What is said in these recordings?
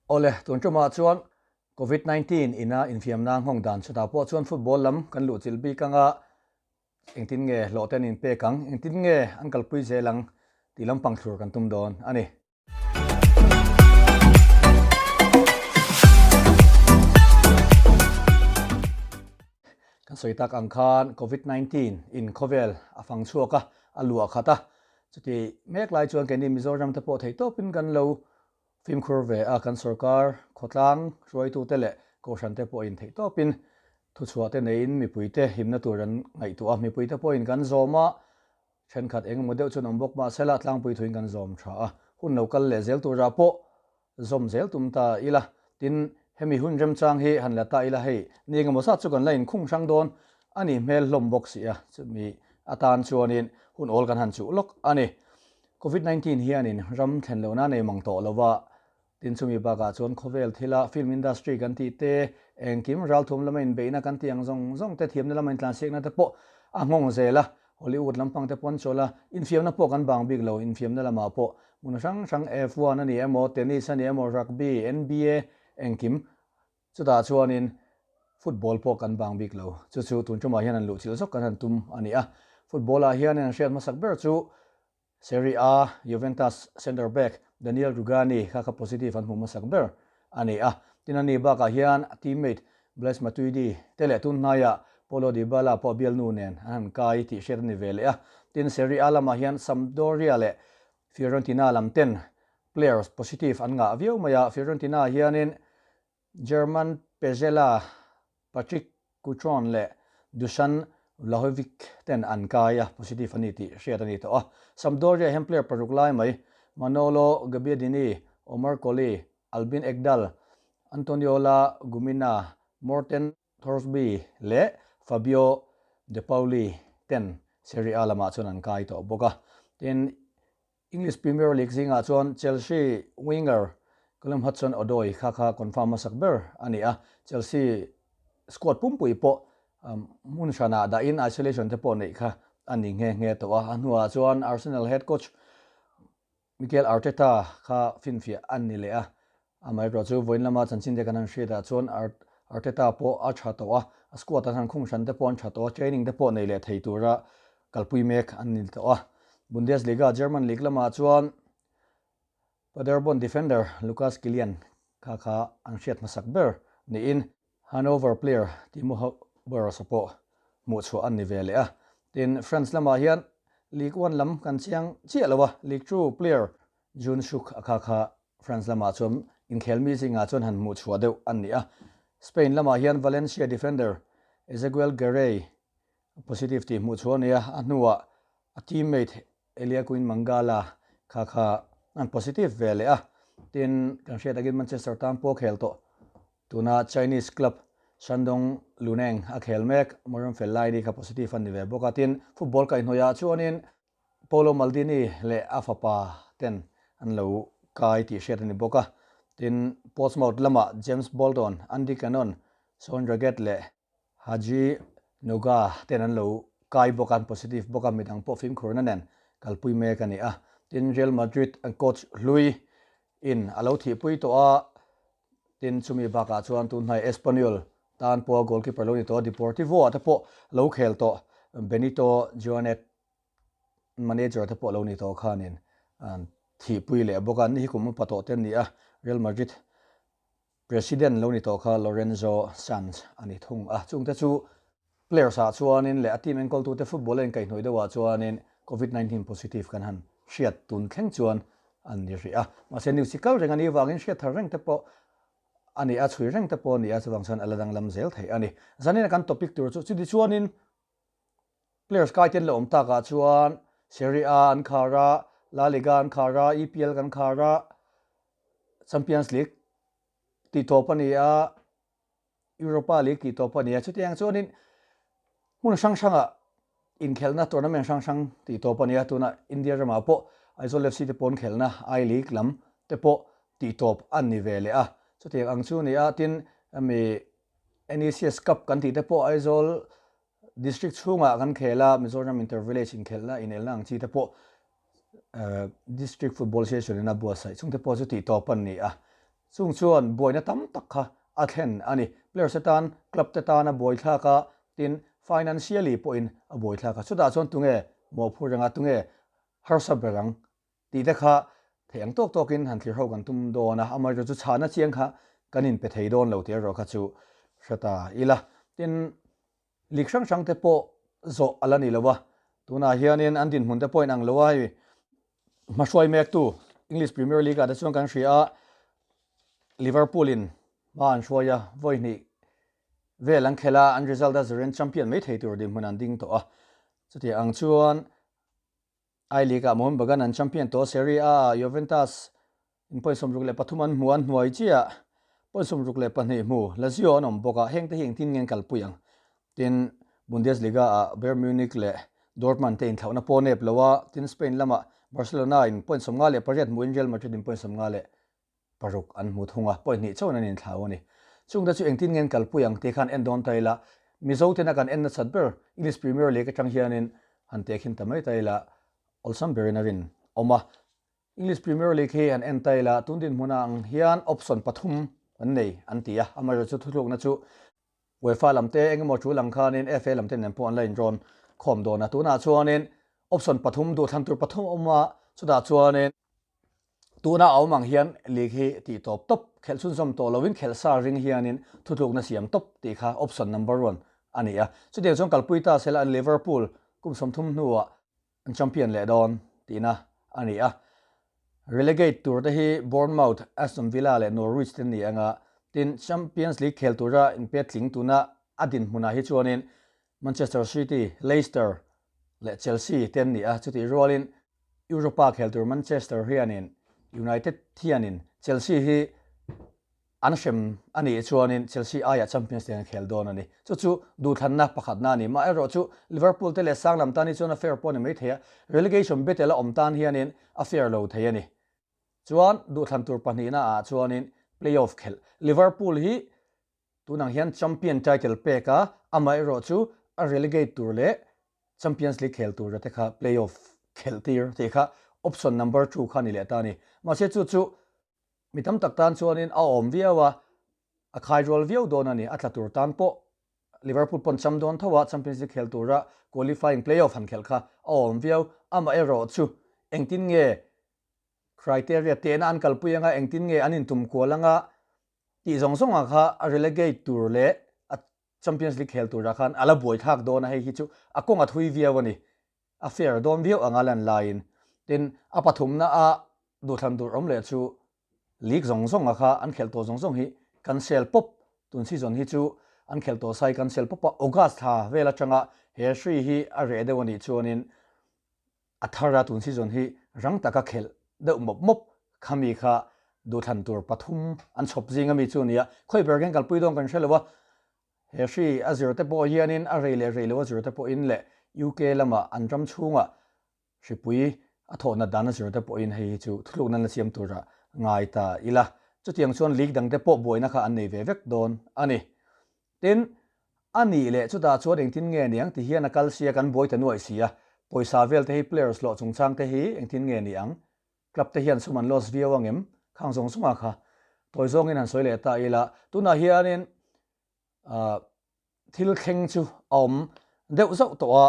Awle, tun tumah chuan Covid 19 ina infiamna nghawng dan chutah pawh chuan football lam kan luhchilh bik anga engtin nge hlawh te an inpek ang, engtin nge an kalpui zel ang tih lampang thlur kan tum dawn a ni. Kan sawi tak ang khan Covid 19 in khawvel a fang chhuak a, a luah khat a. Chuti mek lai chuan keini Mizoram te pawh theihtawpin kan lo fimkhur ve a, kan sorkar khawtlang hruaitute leh kohhran te pawhin theihtawpin thuchhuah te neiin mipuite himna tur an ngaihtuah a, mipuite pawhin kan zawm a, Thenkhat eng emaw deuh chuan awm bawk mah sela tlangpui thuin kan zawm tha a, hun lo kal leh zel turah pawh zawm zel tum ta ila. Tin, hemi hun remchang hi han la ta ila hei ni eng emaw zat chu kan la inkhung hrang dawn a nih hmel hlawm bawk si a, chumi atan chuanin hun awl kan han chuh lawk a ni. Covid 19 hianin ram thlen lohna nei mang tawh lova Tin chumi bakah chuan khawvel thila film industry kan tih te, engkim ralthum lama inbeihna kan tih ang zawng zawng te, thiamna lama intlansiakna te pawh a nghawng zel a. Hollywood lampang te pawn chawlh a, infiamna pawh kan bang bik lo, infiamna lamah pawh hmun hrang hrang F1 a ni emaw, tennis a ni emaw, rugby, NBA, engkim chutah chuanin football pawh kan bang bik lo. Chu chu tun tumah hian an luhchilh zawk kan han tum a ni a. Football ah hian an hriat hmasak ber chu Serie A, Juventus centre back Daniel Rugani kha kha positive an hmu hmasak ber a ni a. Tin a ni bakah hian a teammate Blaise Matuidi te leh tun hnaiah Paulo Dybala pawh bialnu nen an han kai tih hriat a ni ve leh a. Tin Serie A lamah hian Sampdoria leh Fiorentina lam ten players positive an ngah viau mai a. Fiorentina hianin German Pezzella, Patrick Cutrone leh Dusan Vlahovic ten an kai a, positive a ni tih hriat a ni tawh a. Sampdoria hian player paruk lai mai, Manolo Gabbiadini, Omar Colley, Albin Ekdal, Antonio La Gumina, Morten Thorsby leh Fabio De Paoli ten Serie A lamah chuan an kai tawh bawk a. Tin, English Premier League zingah chuan Chelsea winger Callum Hudson-Odoi kha kha confirm hmasak ber a ni a, Chelsea squad pumpui pawh hmun hranah dahin isolation te pawh neih kha a ni nghe nghe tawh a, a hnuah chuan Arsenal head coach Mikel Arteta kha finfiah a ni leh a, Amaherawhchu chu vawiin lama chanchin te kan han hriatah chuan Arteta pawh a tha tawh a, a squad an han khung hran te pawh an tha tawh a, training te pawh nei leh thei tura kalpui mek an ni tawh a. Bundesliga, German league lamah chuan Paderborn defender Lukas Kilian kha kha an hriat hmasak ber niin Hannover player Timo Havertz pawh hmuhchhuah an ni ve leh a. Tin, France lamah hian Ligue 1 lam kan chiang chiah lo a, Ligue 2 player Jun Suk a kha kha France lamah chuan inkhel mi zingah chuan han hmuh chhuah deuh an ni a. Spain lamah hian Valencia defender Ezequiel Garay positive tih hmuh chhuah a ni a, a hnuah a teammate Eliaquin Mangala kha kha an positive ve leh a. Tin, kan hriat takin Manchester tan pawh khel tawh. Tuna Chinese club Shandong Luneng a khel mek Moram Fellaini kha positive an ni ve bawk a. Tin, football kaihhnawihah chuanin Paolo Maldini leh a fapa ten an lo kai tih hriat a ni bawk a. Tin, Portsmouth lamah James Bolton, Andy Cannon, Sean Raggett leh Haji Noga ten an lo kai bawk a, an positive bawk a, midang pawh fimkhurna nen kalpui mek a ni a. Tin, Real Madrid coach hlui in a lo thihpui tawh a, tin chumi bakah chuan tunhnai Espanyol tan pawha goalkeeper lo ni tawh a, Deportivo ah te pawh lo khel tawh Benito Joanet manager te pawh lo ni tawh khanin an thihpui leh bawk a, ni hi kum upa tawh te an ni a, Real Madrid president lo ni tawh kha Lorenzo Sanz a ni thung a, chungte chu players ah chuanin leh a team enkawltute football a inkaihhnawih deuhah chuanin Covid 19 positive kan han hriat tun thleng chuan an ni rih a, mahse news hi kal reng a nih vangin hriat thar reng te pawh a ni a, chhui reng te pawh a ni a, chuvang chuan a la danglam zel theih a ni. Zanin a kan topic tur chu chuti chuanin Players kai ten la awm takah chuan Serie A an khar a, La Liga an khar a, EPL kan khar a, Champions League tih tawp a ni a, Europa League tih tawp a ni a. Chutiang chuanin hmun hrang hrangah inkhelhna tournament hrang hrang tih tawp a ni a. Tunah India ramah pawh Aizawl FC te pawh an khelhna I League lam te pawh tih tawp an ni ve leh a. Chutiang ang chu a ni a, tin hemi NECS Cup kan tih te pawh Aizawl District chhungah kan khel a, Mizoram Inter Village inkhelhna inelna ang chi te pawh District Football Association in a buatsaih chung te pawh chu tih tawp an ni a. Chung chuan buaina tam tak kha a thlen a ni. Players te tan, club te tan a buaithlak a, tin financially pawhin a buaithlak a. Chutah chuan tunge mawhphur anga tunge harsa ber ang tih te kha theih ang tawk tawkin han thlir ho kan tum dawn a, amaherawhchu chu chhahna chiang kha kan inpe thei dawn lo tih erawh kha chu hre ta ila. Tin, League hrang hrang te pawh zawh a la ni lo a, tunah hianin an dinhmun te pawh in ang lo a, hei hmahruai mektu English Premier League ah te chuan kan hria a, Liverpool in hma an hruai a, vawi hnih vel an khelh a, an result a zirin champion mai thei tur dinhmun an ding tawh a, chutiang ang chuan I League ah Mohun Bagan an champion tawh, Serie A ah Juventus in point 63 an hmu, an hnuai chiah point 62 hmu Lazio an awm bawk a, heng te hi engtin nge an kalpui ang? Tin, Bundesliga ah Bayern Munich leh Dortmund te inthlauhna pawh nep lo a, tin Spain lamah Barcelona in point 58 hmuin Real Madrid in point 56 an hmu thung a, point hnih chauhin an inthlau a ni. Chungte chu engtin nge an kalpui ang tih khan en dawn ta ila, Mizo tena kan en nasat ber English Premier League atang hianin han tehkhin ta mai ta ila, awlsam berin a rin awm a. English Premier League hi han en ta ila, tun dinhmunah ang hian option pathum an nei an ti a, amaherawhchu thuthlukna chu UEFA lam te eng emaw tul ang khanin FA lam te nen pawh an la inrawn khawm dawn a. Tunah chuanin option pathum duhthlan tur pathum a awm a, chutah chuanin Tuna a awm ang hian league hi tih tawp tawp, khelh chhunzawm tawh lovin khelh sa ring hianin thutlukna siam tawp tih kha option number one a ni a. Chutiang chuan kalpui ta sela an Liverpool kum 30 hnuah an champion leh dawn tihna a ni a. Relegate tur te hi Bournemouth, Aston Villa leh Norwich te an ni anga, tin Champions League khel tura inpet tling tuna a dinhmunah hi chuanin Manchester City, Leicester leh Chelsea te an ni a, chutih rualin Europa khel tur Manchester hianin United hianin Chelsea hi an hrem a nih chuanin Chelsea aiah Champions League an khel dawn a ni. Chu chu duhthlanna pakhatna a ni. Mah erawh chu Liverpool te leh sang lam tan hi chuan a fair pawh a ni mai thei a, relegation battle a awm tan hianin a fair lo thei a ni. Chuan duhthlan tur pahnihna ah chuanin playoff khelh Liverpool hi Tunang hian champion title pek a, amaherawh chu a relegate tur leh Champions League khel tura te kha play-off khelh tir tih kha option number two kha a ni leh ta a ni. Mahse chu chu mi tam tak tan chuanin a awm viau a, a khai rual viau dawn a ni. A tla tur tan pawh Liverpool pawn cham dawn tho a, Champions League khel tura qualifying play-off han khelh kha a awm viau. Amaherawh chu engtin nge criteria tehna an kalpui anga, engtin nge an intum kual anga, Tih zawng zawng ah kha a relegate tur leh a Champions League khel turah khan a la buai thlak dawn a, hei hi chu a kawng a thui viau a ni. A fair dawn viau anga lan laiin. Tin, a pathumna a duhthlan tur awm leh chu league zawng zawng ah kha an khelh tawh zawng zawng hi cancel pawp, tun season hi chu an khelh tawh sai cancel pawp a, August thla vel atanga he hri hi a reh deuh a nih chuanin A thar a tun season hi rang taka khelh deuh mawp mawp khami kha duhthlan tur pathum an chhawp zing ami chu a ni a, khawi ber khan kalpui dawn kan hre lo a, he hri a zir te pawh hianin a rei leh rei lo a zir te pawhin leh UK lama an ram chhunga hripui a thawh nat dan a zir te pawhin hei hi chu thuthlukna la siam tura ngai ta ila, chutiang chuan league dang te pawh buaina kha an nei ve vek dawn a ni. Tin, a nih leh chutah chuan engtin nge ni ang ti hian a kal sia kan buai ta nuaih si a, pawisa vel te hi players hlawh chungchang te hi engtin nge ni ang? Club te hian sum an loss viau ang em? Khang zawng zawng a kha tawi zawngin han sawi leh ta ila, tunah hianin ah thil thleng chu a awm deuh zauh tawh a,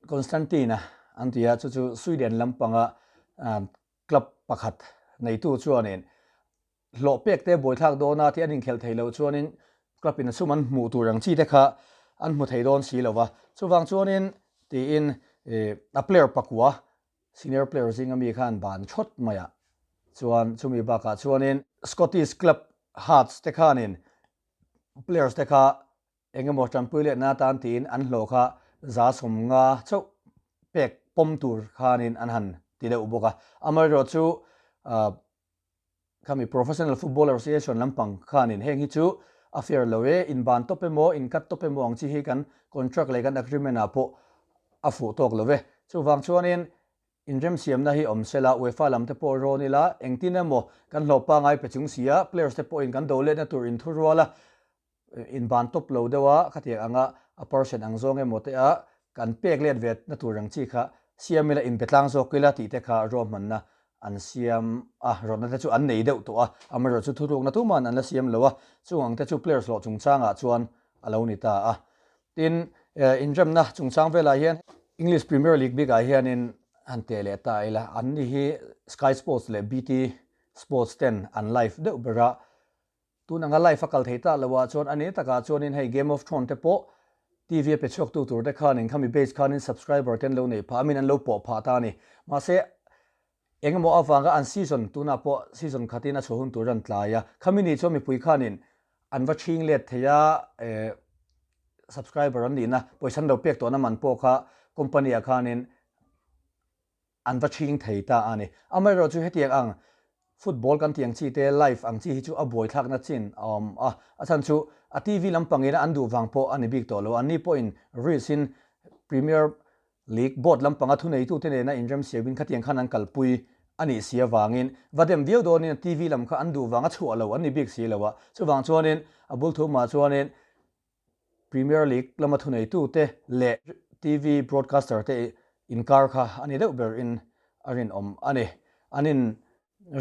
Constantine-a an ti a, chu chu Sweden lampanga club pakhat neitu chuanin Hlawh pek te buaithlak dawn a tih an inkhelh thei loh chuanin club in a sum an hmuh tur ang chi te kha an hmu thei dawn si lo va. Chuvang chuanin tiin a player pakua senior player zinga mi khan ban thawt mai a chuan chumi bakah chuanin Scottish club Hearts te khanin players te kha Engemaw tanpui leh na tan tiin an hlawh kha 50% chauh pek pawm tur khanin an han ti deuh bawk a. Amaherawh chu khami Professional Football Association lampang khanin heng hi chu a fair lo e, inban tawp emaw, inkat tawp emaw ang chi hi kan contract leh kan agreement ah pawh a fuh tawk lo e. Chuvang chuanin Inremsiamna hi awm sela, UEFA lam te pawh rawn ila, engtin emaw kan hlawh pangai pe chung si a, players te pawhin kan do letna tur inthurual a, inban tawp lo deuh a, khatiang anga a percent ang zawng emaw te a kan pek let ve na tur ang chi kha siam ila, inbe tlang zawk ila tih te kha ruahmanna an siam a, rawtna te chu an nei deuh tawh a, amaherawhchu thurukna tuman an la siam lo a, chung ang te chu players hlawh chungchangah chuan a lo ni ta a. Tin, inremna chungchang velah hian English Premier League bikah hianin han teh leh ta ila, an ni hi Sky Sports leh BT Sports ten an live deuh ber a, Tun anga live a kal thei ta lo ah chuan a ni takah chuanin hei Game of Throne te pawh TV a pe chhuak tu tur te khanin khami base khanin subscriber te an lo nei phah a min an lo pawh phah ta a ni. Mahse engemaw avanga an season tunah pawh season khatin a chhuah hun tur an tlai a, khami ni chuan mipui khanin an va chhing let thei a eh subscriber an nihna pawisa an lo pek tawhna man pawh kha company ah khanin An va chhing thei ta a ni. Amaherawh chu hetiang ang football kan tih ang chi te, live ang chi hi chu a buaithlakna chin a awm a. A chhan chu a TV lampangin an duh vang pawh a ni bik tawh lo. Anni pawhin risk in Premier League board lampanga thuneitute nena inremsiauin khatiang khan an kalpui a nih si avangin va dem viau dawnin a TV lam kha an duh vang a chhuah lo an ni bik si lo a. Chuvang chuanin a bul thumah chuanin Premier League lama thuneitute leh TV broadcaster te inkar kha a ni deuh ber in a rinawm a ni. An in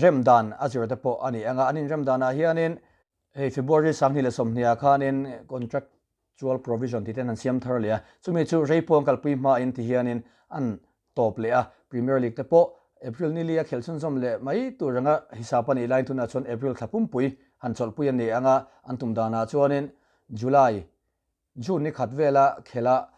rem dan a zir te pawh a ni ang a, an in rem danah hianin hei February 2020 ah khanin contractual provision tih ten an siam thar leh a, chumi chu rei pawh an kalpui hmain ti hianin an tawp leh a, Premier League te pawh April ni li a khelh chhunzawm leh mai tur anga hisap a nih laiin tunah chuan April thla pumpui han chawlhpui a ni ang a, an tum danah chuanin July, June ni khat vela khelh a,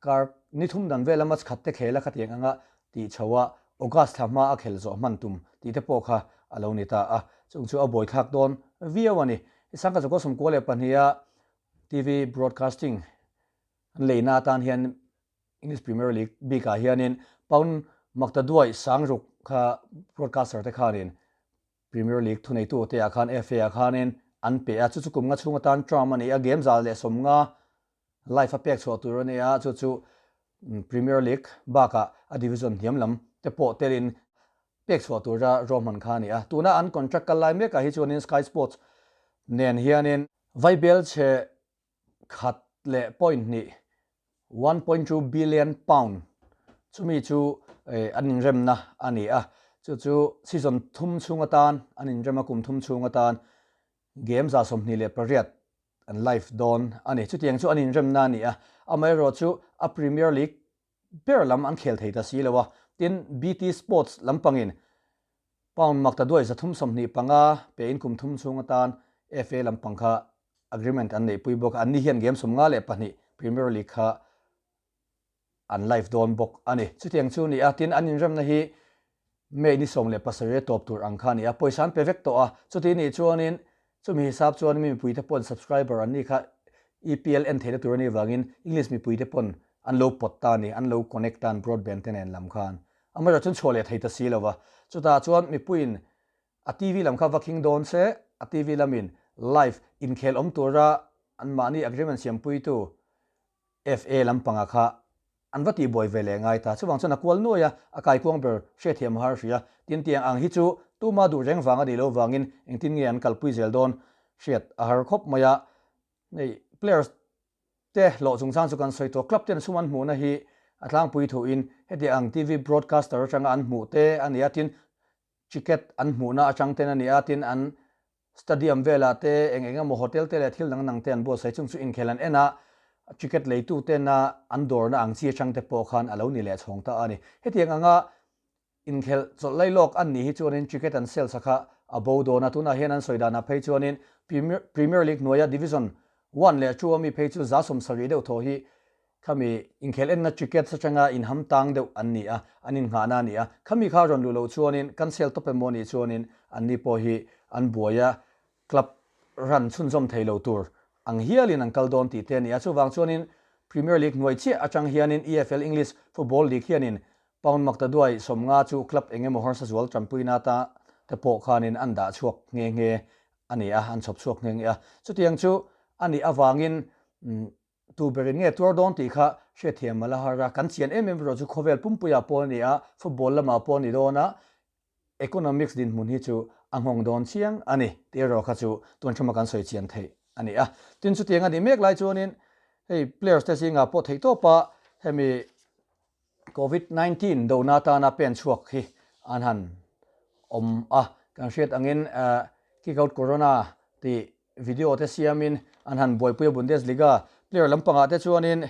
kar ni thum dan vela match khat te khel a khatiang anga tih chho a, August thla hma a khelh zawh hman tum tih te pawh kha a lo ni ta a, chung chu a buaithlak dawn viau a ni. I 1992 a TV broadcasting an leina atan hian English Premier League bikah hianin pound maktaduai sangruk kha broadcaster te khanin Premier League thuneitu te ah khan FA ah khanin an pe a, chu chu kum nga chhung atan term a ni a, game 150 live a pek chhuah tur a ni a, chu chu Premier League bakah a division hniam lam te pawh telin pek chhuah tura ruahman kha a ni a. Tuna an contract kal lai mekah hi chuanin Sky Sports nen hianin Vaibel chhe khat leh point hnih, 1.2 billion pound, chumi chu an inremna a ni a, chu chu season thum chhung atan an inrem a, kum thum chhung atan game 28 an live dawn a ni. Chutiang chu an inremna a ni a, amaherawhchu a Premier League ber lam an khel thei ta si lo a, tin BT Sports lampangin Pound maktaduai 325 pein kum thum chhung atan FA lampang kha agreement an neihpui bawk a, anni hian game 52 Premier League kha an live dawn bawk a ni. Chutiang chu a ni a, tin an inremna hi May ni 17 a tawp tur ang kha a ni a, pawisa an pe vek tawh a, chuti nih chuanin chumi hisap chuan mi mipuite pawn subscriber an ni kha EPL en theihna tur a nih vangin English mipuite pawn an lo pawt ta a ni, an lo connect ta an broadband te nen lam khan. Amaherawh chuan chhuah leh thei ta si lo va, chutah chuan mipuiin a TV lam kha va khing dawn se, a TV lamin live inkhel awm tura anmahni agreement siampuitu FA lampanga kha an va tihbuai ve leh ngai ta. Chuvang chuan a kual nuai a, a kaikuang ber hriatthiam a har hria. Tin, tiang ang hi chu tuma duh reng vang a nih loh vangin engtin nge an kalpui zel dawn hriat a har khawp mai a. Hei players te hlawh chungchang chu kan sawi tawh. Club ten sum an hmuhna hi a tlangpui thuin heti ang TV broadcaster atanga an hmuh te a ni a, tin ticket an hmuhna atang ten a ni a, tin an Stadium velah te eng eng emaw hotel te leh thil dang dang te an buatsaih chung chu inkhel an en a, ticket leitu tena an dawrna ang chi atang te pawh khan a lo ni leh chhawng ta a ni. Hetiang anga inkhelh chawlh lai lawk an nih hi chuanin ticket an sell sa kha a bo dawn a, tunah hian an sawi danah phei chuanin Premier League hnuaia Division One leh Two a mi phei chu 70% deuh thaw hi Khami inkhel enna tickets atanga inham tang deuh an ni a, an innghahna a ni a. Khami kha rawn luh loh chuanin cancel tawp emaw nih chuanin anni pawh hi an buai a, club run chhunzawm thei lo tur ang hialin an kal dawn tih te a ni a. Chuvang chuanin Premier League hnuai chiah atang hianin EFL English Football League hianin pound maktaduai 50 chu club eng emaw harsa zual tanpuina ta te pawh khanin an dah chhuak nghe nghe a ni a, an chhawp chhuak nghe nghe a. Chutiang chu a nih avangin Tu berin nge tuar dawn tih kha hriatthiam a la har a, kan chian em em erawh chu khawvel pumpuiah pawh a ni a, football lamah pawh a ni dawn a, economics dinhmun hi chu a nghawng dawn chiang a ni tih erawh kha chu tun thuma kan sawi chian theih a ni a. Tin chutiang a nih mek lai chuanin hei players te zingah pawh theihtawpa hemi Covid 19 dona atana pen chhuak hi an han. awm a. Kan hriat angin Kick Out Corona tih video te siamin an han buaipui a, Bundesliga player lampangah te chuanin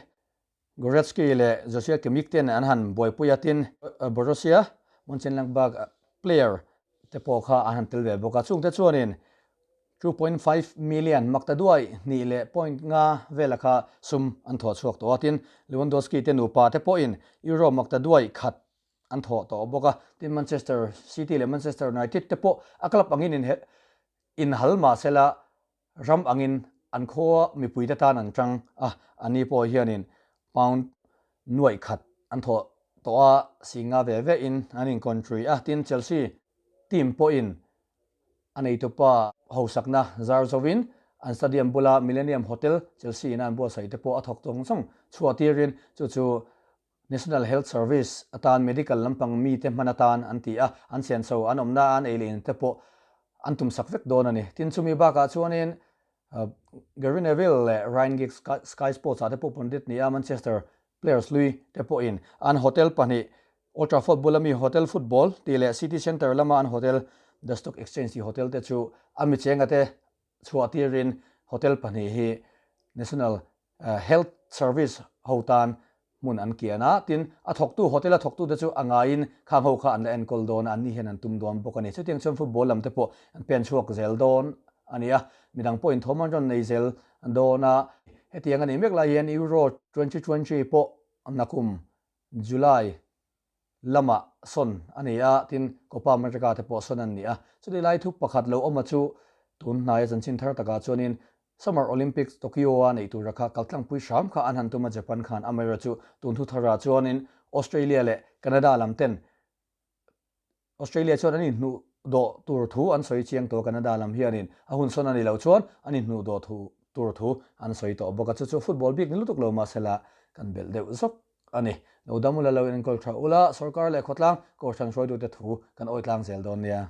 Goretzky leh Joshua Kimmich ten an han buaipui a, tin Borussia Mönchengladbach player te pawh kha an han tel ve bawk a. Chungte chuanin 2.5 million maktaduai hnih leh point nga vela kha sum an thawh chhuak tawh a, tin Lewandowski te nupa te pawhin Euro maktaduai khat an thawh tawh bawk a, tin Manchester City leh Manchester United te pawh a club angin inhal mahsela ram angin an khua mipuite tan an tang a, ani pawh hianin pound nuaih khat an thawh tawh a, singa ve ve in an incontrui a, tin Chelsea team pawhin a neitupa hausakna zar zovin an stadium bula Millennium Hotel Chelsea in a an buatsaih te pawh a thawk zawng zawng chhuah tirin chu chu National Health Service atan medical lampang mite hman atan an ti a, an senso an awmna an ei leh in te pawh an tumsak vek dawn a ni. Tin, chumi bakah chuanin Gary Neville leh Ryan Giggs Sky Sports ah te pawh pundit ni a, Manchester players hlui te pawhin an hotel pahnih Old Trafford bula mi Hotel Football tih leh City Centre lama an hotel The Stock Exchange tih hotel te chu a michenga te chhuah tirin hotel pahnih hi National Health Service ho tan hmun an kian a, tin, a thawktu, hotel a thawktute chu a ngaiin khang ho kha an la enkawl dawn a, anni hian an tum dawn bawk a ni. Chutiang chuan football lam te pawh an pen chhuak zel dawn a ni a, midang pawhin thawm an rawn nei zel dawn a. Hetiang a nih mek lai hian Euro 2020 pawh nakum July lamah sawn a ni a, tin, Copa America te pawh sawn an ni a. Chutih lai thu pakhat lo awma chu tun hnaia chanchin thar takah chuanin Summer Olympics Tokyo-a neih tura kha kaltlangpui hram kha an han tum a, Japan khan amaherawhchu chu tun thu tharah chuanin Australia leh Canada lam ten Australia chuan an inhnuh dawh tur thu an sawi chiang tawh a, Canada lam hianin a hun sawn a nih loh chuan an inhnuh dawh thu tur thu an sawi tawh bawk a, chu chu football bik ni lutuk lo mahsela kan belh deuh zawk a ni. Lo dam ula, lo enkawl tha ula, sorkar leh khawtlang, kohhran hruaitute thu kan awitlang zel dawn nia.